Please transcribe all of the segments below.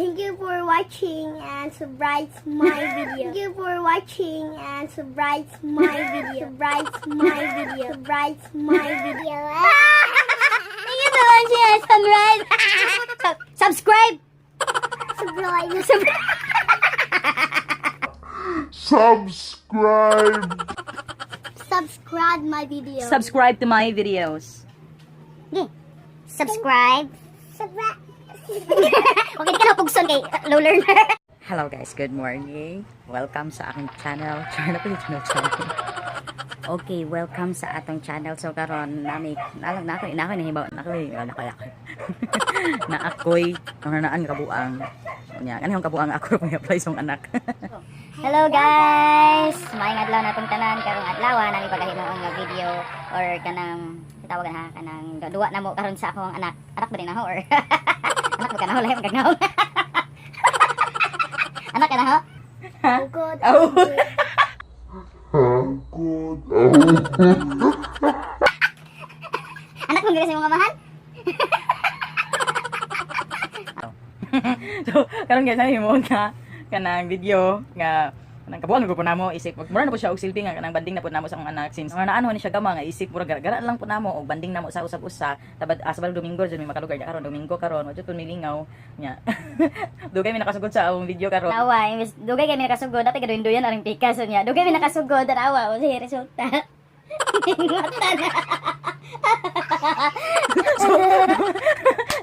Thank you for watching and subscribe my video. Thank you for watching and subscribe my video. Subscribe my video. Subscribe my video. Thank you so much and subscribe. Subscribe. Subscribe. Subscribe. Subscribe. Subscribe my video. Subscribe to my videos. Okay. Subscribe. Subscribe. Okay, di ka na pugson kay low learner. Hello guys, good morning. Welcome sa aking channel. Channel ko yung channel channel. Okay, welcome sa atong channel. So karon nami nalang na ako nahibaw na ako na ako na ako'y nang kabuang. Nya, kanang kabuang ako pang apply sa akong anak. Hello guys! Maayong adlaw na atong tanan karong adlaw nami pagahimuon nga video or kanang tawagan ha, kanang duwa na mo karon sa akong anak. Anak ba din ako or anak ba ka na ho lahi magagnaw? Anak ka na ho? Oh God. Oh. Huh? God. Oh. Anak mo kasi mga mahal? So karon guys, nami mo na kanang video nga kanang kabuang grupo namo isip mura na po siya og silbi nga kanang bonding na po namo sa akong anak since mga naano ni siya gama nga isip mura gara lang po namo og bonding namo sa usag-usa tabad sa balog Domingo jud may makalugar niya karon, Domingo karon wa jud po milingaw nya, dugay mi nakasugod sa among video karon. Tawa, imbes dugay kay mi nakasugod, dati gaduin-duyan aring pikas niya. Dugay mi nakasugod, tanawa o si resulta. Mata na. So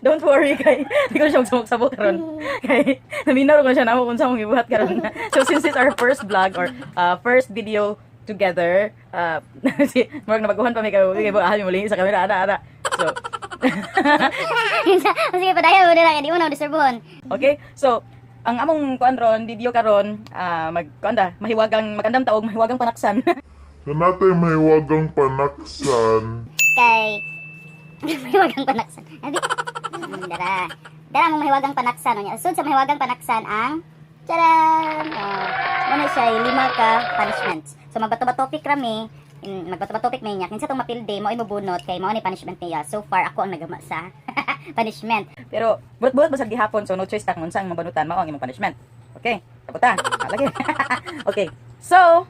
don't worry kay di ko siya magsabok karon kay naminaw ko siya namo kung sa among gibuhat karon. So since it's our first vlog or first video together, si murag nabaguhan pa mi kay kay buha mi sa kamera ana ana. So Sige, padayon mo nila kay di mo na disturbon. Okay, so ang among kuan ron video karon, mag kuan da mahiwagang magandang taog mahiwagang panaksan. Sa natay mahiwagang panaksan. Kay mahiwagang panaksan. Abi. Dara. Dara mong mahiwagang panaksan unya. Sud sa mahiwagang panaksan ang Charan! Oh, muna siya ay lima ka punishments. So magbato-bato pick rami, magbato-bato pick may niya. Kinsa tong mapildi mo ay mobunot kay mao ni punishment niya. So far ako ang nagama sa punishment. Pero buot-buot basag gihapon, so no choice ta kung unsa ang mabanutan mao ang imong punishment. Okay, tapos ta. Lagi. Okay, so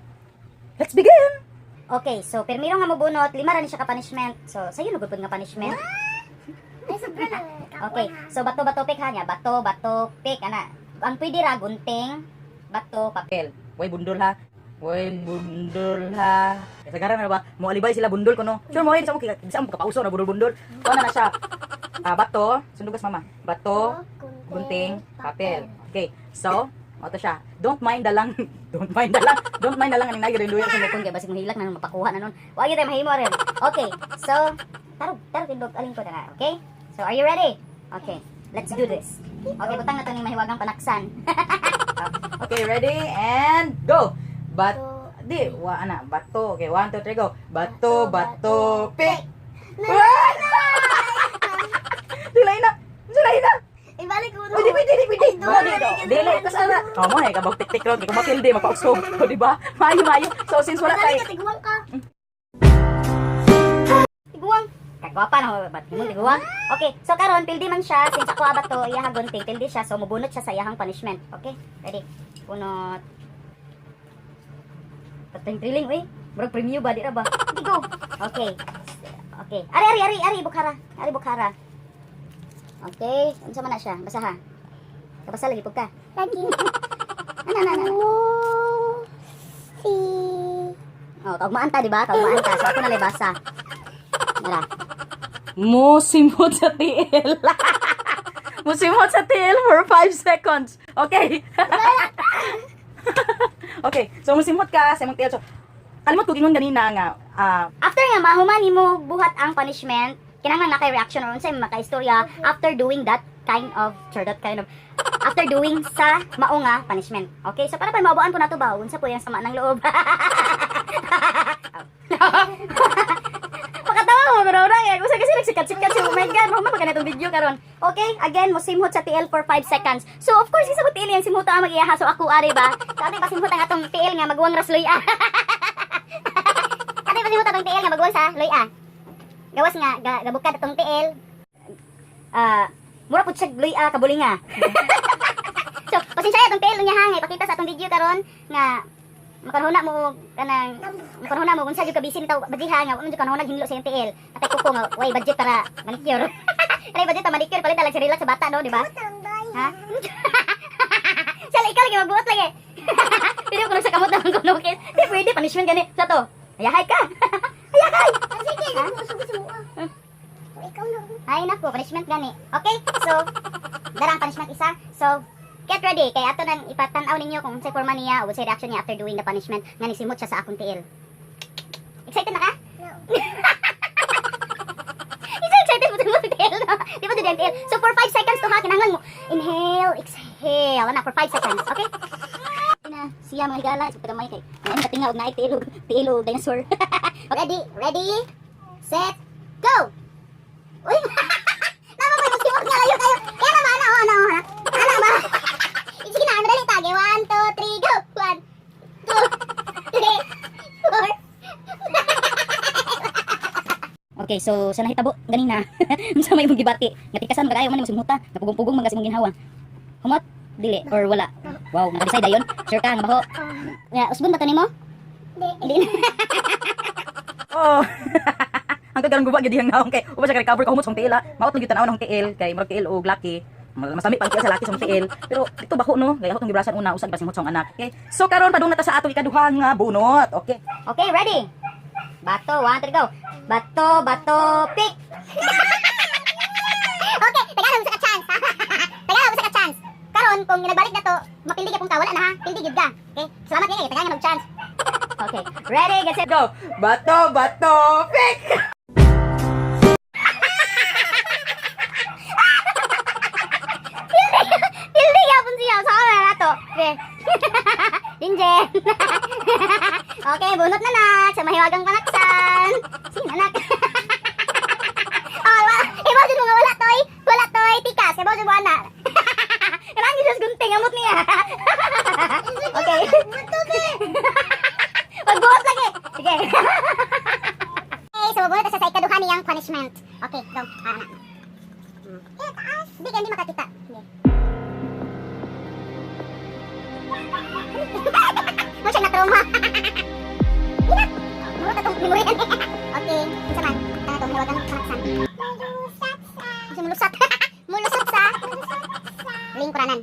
let's begin. Okay, so pirmiro nga mobunot, lima ra ni siya ka punishment. So sayo na gud nga punishment. Ay, sobra na. Okay, so bato-bato pick ha niya. Bato, bato, pick ana. Ang pwede ra gunting, bato, papel. Kel, way bundol ha. Way bundol ha. Kasagaran na ba? Mo alibay sila bundol ko no. Sure mo ay sa mo sa mo kapauso na bundol-bundol. So ana na siya. Ah, bato, sundugas mama. Bato, gunting, papel. Okay. So, mao to siya. Don't mind the lang. Don't mind the lang. Don't mind the lang aning nagi rin Sa mukon kay basig mahilak na nun, mapakuha na nun. Wa gyud tay mahimo rin. Okay, so tarog tarog tindog alin ko na, okay? So are you ready? Okay, let's do this. Okay, butang na to ning mahiwagang panaksan. Okay, ready and go. Bat di wa ana bato. Okay, 1 2 3 go. Bato, bato, pick. Wah! Sila ina. Sila ina. Ibalik ko. Pwede, pwede, pwede. Ay, Dili, dili, tas ana. Oh, mo ay kabag tik-tik ron, kay kumapildi mapaukso, o di ba? Maayo, maayo. So since wala Dali tay ka, tiguang ka. Tiguang. Kagwapa na ba't mo tiguang? Okay, so karon pildi man siya since ako abato iyaha gunting, pildi siya so mobunot siya sa iyahang punishment. Okay, ready. Bunot. Patay thrilling uy. Murag premium ba di ra ba? Hindi go. Okay. Okay. Ari ari ari ari bukhara. Ari bukhara. Okay, unsa man na siya? Basa ha. Kabasa lagi pug ka. Lagi. Ano ano ano. Mo. Si. Oh, kaugmaan ta di ba? Kaugmaan ta. So ako na lay basa. Mara. Mo simot sa tiil. Mo simot sa tiil for 5 seconds. Okay. Okay, so musimot ka sa imong tiil. So kalimot ko gingon ganina nga After nga mahuman nimo buhat ang punishment, kinahanglan na kay reaction or unsay makaistorya after doing that kind of sure, that kind of after doing sa mao nga punishment. Okay, so para pa mabuan po nato ba unsa po yung sama ng loob. Pakatawa mo pero ora eh. Usa kasi nagsikat-sikat si, oh my God, mahuman pa ganitong video karon. Okay, again mo simhot sa TL for 5 seconds. So of course isa ko TL yang simhot ang mag-iyaha so ako ari ba. So ate pasimhot ang atong TL nga maguwang rasloy ah. Ate pasimhot atong TL nga maguwang sa loy ah. Gawas nga gabukad atong TL. Ah, mura pud siya loy ah kabulinga. So, pasensya atong tiil niya ha, nga ipakita sa atong video karon nga makanhuna mo kanang makanhuna mo unsa jud ka busy nitaw bajiha nga unsa kanhuna hinlo sa iyong tiil. Atay kuko nga way budget para manicure. Ay budget para manicure, palit na lang si relax sa bata, no, di ba? Ha? Siya ikaw lagi magbuot lagi. Pero kung sa kamot naman kuno kay di pwede punishment gani sa to. Ayahay ka. Ayahay. Ah, sige, di mo usog sa mua. Ikaw na. Ay nako, punishment gani. Okay, so dara ang punishment isa. So get ready kay ato nang ipatan-aw ninyo kung unsay forma niya o unsay reaction niya after doing the punishment nga nisimot siya sa akong tiil. Excited na ka? No. He's so excited mo sa tiil, no? Di ba ang tiil? So for 5 seconds to ha, kinahanglan mo inhale, exhale, ana for 5 seconds, okay? Na siya mga higala sa pagamay kay ang katinga og naay tiil og tiil og dinosaur. Ready, ready, set, go. Uy. Nama ko magsimot nga layo kayo. Kaya na ba ana oh, ana oh, ana. Ana ba? Sige na, madali ta. Okay, 1 2 3 go. 1 2 3 4. Okay, so sa nahitabo ganina, unsa may imong gibati? Nga tikasan ba kayo man imong simhuta, napugong-pugong man kasi imong ginhawa. Humot dili or wala. Wow, naka-decide dayon. Sure ka nga baho. Ya, usbon ba to nimo? Di. Hindi. Oh. Hangtod karon guba gyud dihang naong kay uba siya ka recover kahumot sa tiil ha. Maot lang gyud tan-awon ang tiil kay murag tiil og laki. Mas lami pa ang tiil sa laki sa tiil. Pero dito baho no, kay ako tong gibrasan una usag basing sa anak. Okay. So karon padung na ta sa atong ikaduha nga bunot. Okay. Okay, ready? Bato, 1, 2, go. Bato, bato, pick. Okay, tagalog sa ka chance. Tagalog sa ka chance. Karon kung nagbalik na to, mapildi ka pong ka, wala na ha. Pildi gyud ka. Okay? Salamat kay tagalog og chance. Okay, ready, get set, Go. Bato, bato, pick. Pildi yapon siya sa kamera na to. Okay. Dinjen. Okay, bunot na nak sa mahiwagang panaksan. Sino nak? Oh, wala. Ibaw dyan mga wala toy. Wala toy, tikas. Ibaw dyan mo ana. Kailangan yun gunting amot niya. Okay. Magbuot lagi. Sige. Okay, so magbunot na siya sa ikaduha niyang punishment. Okay, go. Ah, na. Eh, taas. Hindi ka, hindi makakita. Sige. Mo siya na-trauma. Ina! Murot atong memoryan. Okay, unsa man? Kana tong hiwagang panaksan. Malusat sa. Unsa mulusot? Mulusot sa lingkuranan.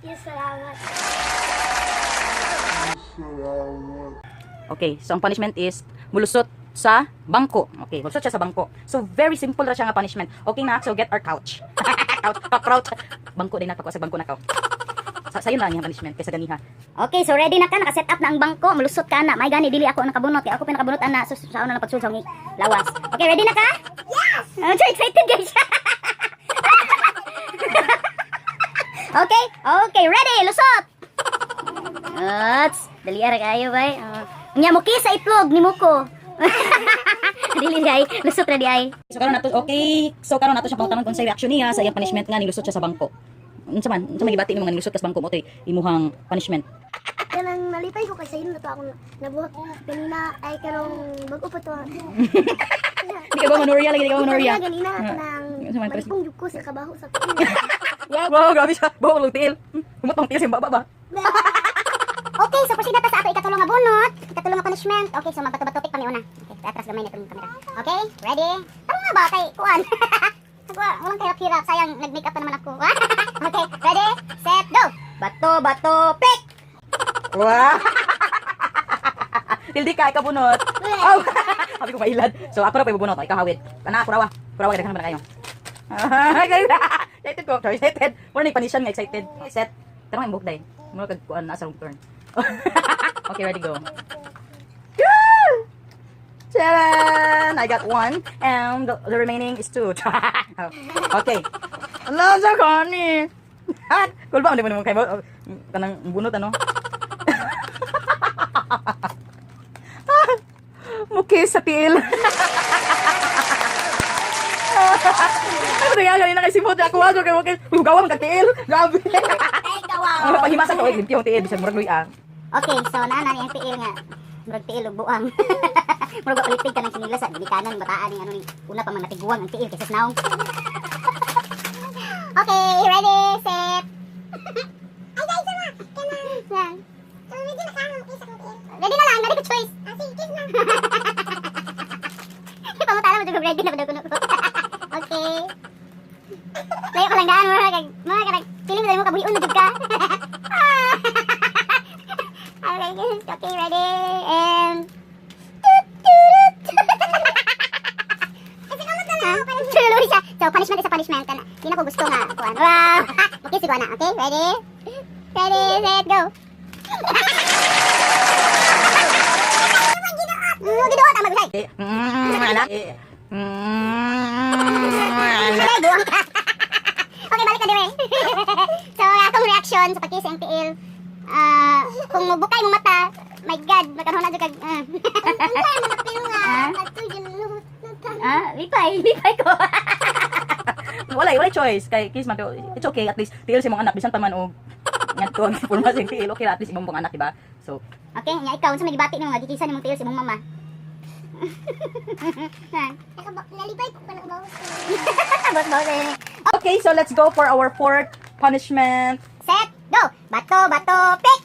Yes, salamat. Salamat. Okay, so ang punishment is mulusot sa bangko. Okay, mulusot siya sa bangko. So very simple ra siya nga punishment. Okay na, so get our couch. Couch, pa-crouch. Bangko din na pagkuha sa bangko na ka. Sa sayo lang yung punishment kaysa ganiha. Okay, so ready na ka, naka-set up na ang bangko, mulusot ka na. May gani dili ako ang nakabunot, kay ako pinakabunot ana, so sa una lang pagsul sa akong lawas. Okay, ready na ka? Yes! I'm so excited, guys. Okay, okay, ready, lusot. Ots, dali ara kayo bay. Nya mo sa itlog ni Muko. Dili di ay, lusot ra di ay. So karon nato, okay. So karon nato siya pangutanon kung sa reaction niya sa iyang punishment nga nilusot siya sa bangko. Unsa man? Unsa man gibati nimo nga nilusot ka sa bangko mo toy imuhang punishment? Kanang nalipay ko kay sayo na to akong nabuhat ganina ay karong bag-o pa to. Hindi ka ba manorya lagi, di ka ba manorya? Ganina kanang Unsa man, Chris? malipong jud ko sa kabaho sa tiil. Wow, wow, grabe siya. Bawo lang tiil. Humot ang tiil sa baba ba. Okay, so proceed na ta sa ato ikatulong nga bunot, ikatulong nga punishment. Okay, so magbato-bato pick kami una. Okay, atras gamay na itong camera. Okay, ready? Tama nga ba kay kuan? Nagwa, walang kahirap-hirap. Sayang, nag-make up pa naman ako. Okay, ready, set, go! Bato, bato, pick! Wow. Tildi ka, ikaw bunot. Oh. Sabi ko mailad. So ako ra pa ibubunot, ikaw hawid. Ana, kurawa. Kurawa daghan man kayo. Excited ko, sorry, excited. Mura ni panisyan nga excited. Set. Tara may buhok day. Mura kag kuan na sa turn. Okay, ready, go. Woo! Seven! I got one, and the remaining is two. Okay. Ala, sa kani. Cool ba? Hindi mo naman kayo. Kanang bunot, ano? Mukha sa tiil. Ano na yan? Kanina kay Simot. Ako ako kay mukha. Lugawa ang katiil. Grabe. Ay, kawaw! Ang paghimasan ko, ay, yung tiil. Bisan murag luy ah. Okay, so naa na ni ang tiil nga. Murag tiil og buang. Murag ulitig ka ng sinila sa ginikanan, bataan ni ano ni una pa man natiguang ang tiil kaysa sa naong. Okay, ready, set, Kuan mo kag mga kanang feeling mo kabuhion na jud ka. Okay, ready and toot, toot. Tuloy siya. So, punishment is a punishment. Kana, di na ko gusto nga. Kuan. Wow! Okay, sige na. Okay, ready? Ready, set, go. Giduot ang magusay. Anak. Anak. Ay, buwang ka. Okay, balik na dire. So, akong reaction sa pagkiss ang tiil. Ah, kung mubukay mong mata, my God, makanhuna jud kag. Ah. Ah, lipay, lipay ko. Wala, wala choice kay kiss man, pero it's okay, at least tiil sa imong anak bisan pa man og ngadto ang forma sa tiil, okay ra, at least imong anak, di ba? So, Okay, nya ikaw unsa may gibati nimo nga gikisan nimong tiil sa imong mama? Ha? Nalipay ko pa ng bawas. Boss, boss. Eh. Okay, so let's go for our fourth punishment. Set, go! Bato, bato, pick!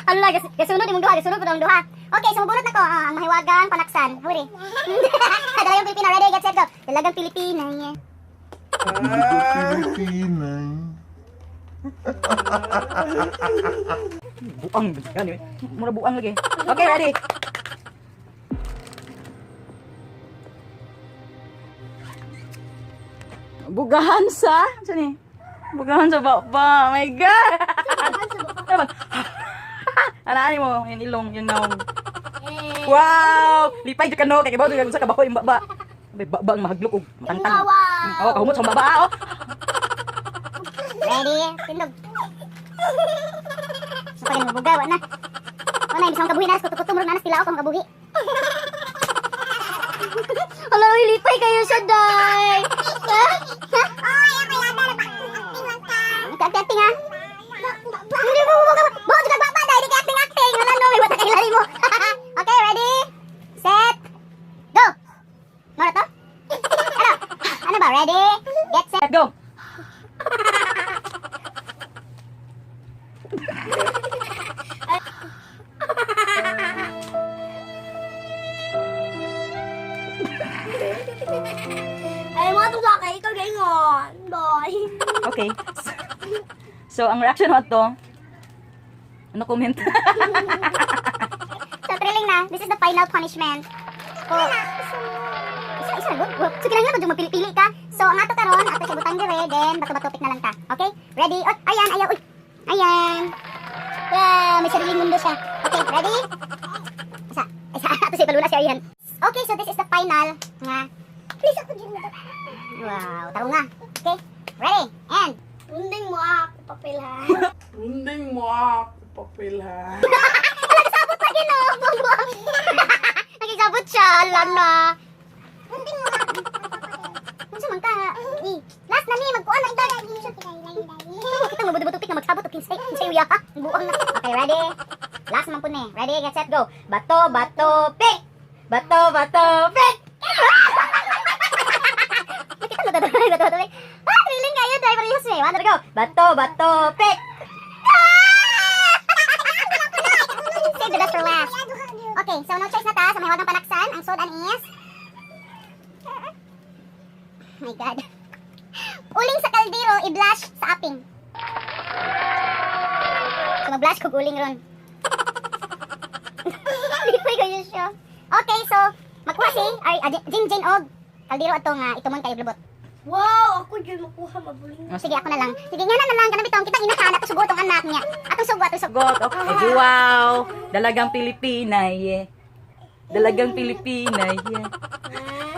Ala, gasunod imong duha, gasunod pud ang duha. Okay, sumubunot na ko. Ah, ang mahiwagang panaksan. Huri. Dalagang Pilipina, ready, get set, go. Dalagang Pilipina, yeah. Pilipina. Buang gani. Mura buang lagi. Okay, ready. Bugahan sa, ano ni? Bugahan sa baba. My God. Ano ba? Anaan mo, yung ilong, yung naong. Wow! Lipay jud ka no, kay ibaw jud ka sa kabaho yung baba. May baba ang mahaglok og matangtang. Wow! Oh, kahumot sa baba oh. Ready, tindog. So, pag mabuga, wa na. Wa na, imbis akong kabuhi na, kuto-kuto, murag na, tila ako akong kabuhi. Ala, uy, lipay kayo siya, day. Ha? Ha? Acting-acting, ha? Hindi mo mo mo mo baba dai di ka acting acting. Wala no, may mata kay lali mo. Okay, ready? Set. Go. Mara to? Ano? Ano ba? Ready? Get set. Go. Ay, mga tungsa kay ikaw ganyan. Bye. Okay. So, ang reaction mo to, ano comment? So, thrilling na. This is the final punishment. So, isa, isa, go. Go. So, kinahanglan mo mapili-pili ka. So, ang ato karon, ato siya butang dire, then bato-bato pick na lang ta. Okay? Ready? Oh, ayan, ayaw, uy. Ayan. Wow, may sariling mundo siya. Okay, ready? Isa, isa, ato siya palula si Ayan. Okay, so this is the final nga. Please ako dyan. Wow, tarong nga. Okay, ready? And, Unding mo ako papel ha. Runding mo ako, papel ha. Ala, nasabot lagi no! Buang-buang! Nakisabot siya, ala na. Unding mo ako papel. Unsa man ka? Eh, last na ni magkuan na ito. Kita mabuto-buto pick na magsabot og kinsay kinsay uya ha. Buang na. Okay, ready? Last man pud ni. Ready, get set, go. Bato, bato, pick. Bato, bato, pick. Kita mo bato, bato, bato, pick. Ah, thrilling kayo dahil parehas eh. One, go. Bato, bato, pick. Save the best for last. Okay, so no choice na ta sa mahiwagang panaksan. Ang sudan is my God. Uling sa kaldero, i-blush sa aping. So mag-blush kog uling ron. Lipay kayo siya. Okay, so magkuha si ay ah, Jin Jin og kaldero ato nga itumon kayo lubot. Wow, ako dyan makuha mabuling. Sige, ako na lang. Sige, nga na lang kanang bitong kitang inahan ato sugo tong anak niya. Atong sugo, atong sugo. Sagot. Okay. Wow! Dalagang Pilipina, yeah. Dalagang Pilipina, yeah.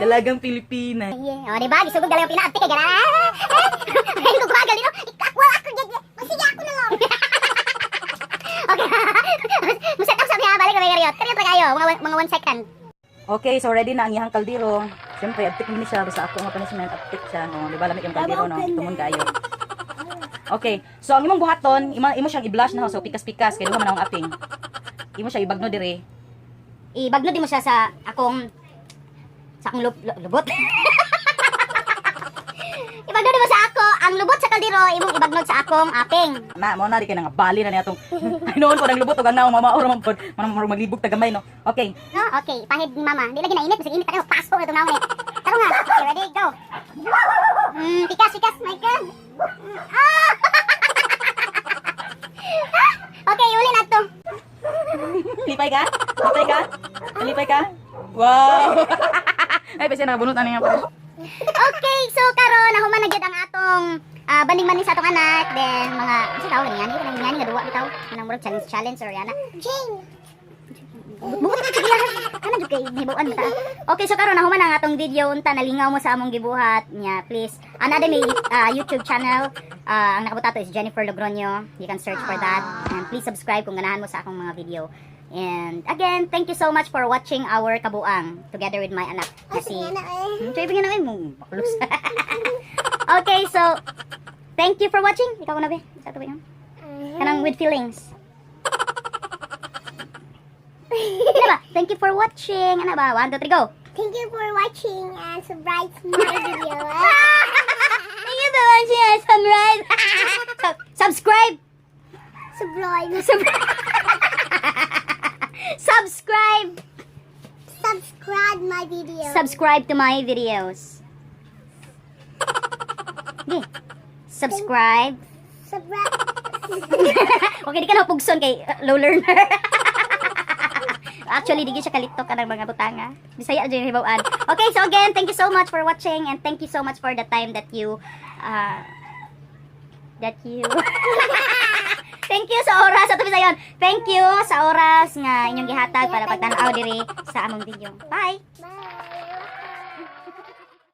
Dalagang Pilipina. Yeah. O, di ba? Gisugod galang pinaabti kay gara. Ay, ko kuha dito. Ako ako gid. Sige, ako na lang. Okay. Muset up sa niya balik kami karyot. Karyot ra kayo, mga 1 second. Okay, so ready na ang iyang kaldero. Siyempre, aptik ni siya. Basta ako nga punishment, aptik siya. No? Di ba, lamig yung kaldero, no? Tumon kayo. Okay, so ang imong buhaton, imo siyang i-blush na ho. So, pikas-pikas, kay duha man akong aping. Imo siya ibagno dire. Ibagno din mo siya sa akong lubot. Ibagno din mo sa ako ang lubot sa kaldero. imong ibagnod sa akong aping. Na, mo na di kay nga bali na niya atong. Ay noon ko nang lubot og ang naong mama ora man pod. Manang murag maglibog ta gamay, no. Okay. No? Okay, pahid ni mama. Di lagi na init, bisag init tayo, paso na itong naong eh. Taro nga. Okay, ready, go. Pikas, pikas, my God. Ah! Okay, uli na to. Lipay ka? Lipay ka? Lipay ka? Wow. Ay, basta nakabunot ani nga pa. Okay, so karon nahuman na gyud ang atong banding-banding sa atong anak, then mga kasi tawag ni ani kanang ngani nga duwa bitaw, kanang murag challenge challenge or yana. Jane. Buot na sige kana jud kay nahibaw-an ta. Okay, so karon nahuman ang atong video, unta nalingaw mo sa among gibuhat niya. Please, another may YouTube channel. Ang nakabuta to is Jennifer Logroño. You can search for that and please subscribe kung ganahan mo sa akong mga video. And again, thank you so much for watching our kabuang together with my anak na Ay, si sige na eh. Try bigyan na mo. Baklos. Okay, so thank you for watching. Ikaw na be. Sa ato ba yun? Kanang with feelings. Ano ba? Thank you for watching. Ano ba? One, two, three, go. Thank you for watching and subscribe to my video. Thank you for watching and subscribe. Subscribe. Subscribe. Subscribe. Subscribe my video. Subscribe to my videos. Okay. Subscribe. Subscribe. Okay, di ka na pugson kay low learner. Actually, di gyud siya kalitok kanang mga butanga. Bisaya jud yung hibaw-an. Okay, so again, thank you so much for watching and thank you so much for the time that you Thank you sa oras ato bisayon. Thank you sa oras nga inyong gihatag para pagtan-aw diri sa among video. Bye. Bye.